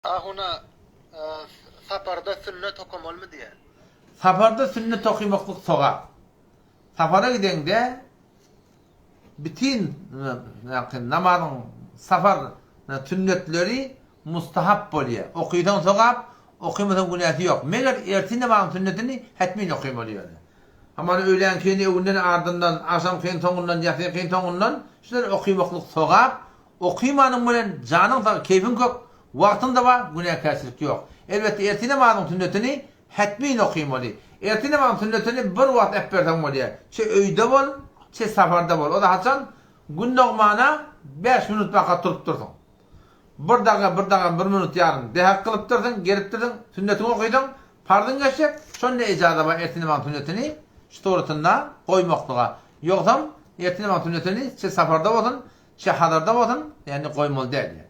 Ahuna saparda sünnet okamalymy diýýär. Saparda sünnet okymaklyk sogap. Sapara gideňde bitin namazyň safar sünnetleri mustahap bolýar. Okysaň sogap, okymasaň günäsi ýok. Meger ertir namazyň sünnetini hetmin okymaly ýöne. Hamana öýlänkini öňünden ardyndan, agşamkyny soňundan, ýasyňkyny soňundan şulary okymaklyk sogap, Okymanyň bilen janyň sag, keýpiň kök, wagtyň-da bar, günäkärçilik ýok. Elbetde, ertir namazyň sünnetini hetmin okymaly. Ertir namazyň sünnetini bir wagt äpberseň bolýar. Çe öýde bol, çe saparda bol. O-da haçan? Gün dogmana bäş minut baka turupdyrsyň. Bir daga, bir dagam bir minut ýarym dehak kylypdyrsyň, gelipdirsiň, sünnetiňi okydyň, parzyň geçjek, şonda ejaza bar ertir namazyň sünnetini şu suratynda goýmaklyga. Ýogsam, ertir namazyň sünnetini çe saparda bolsun, Şe Hazarda bolsun, ýagny goýmaly däl diýýär.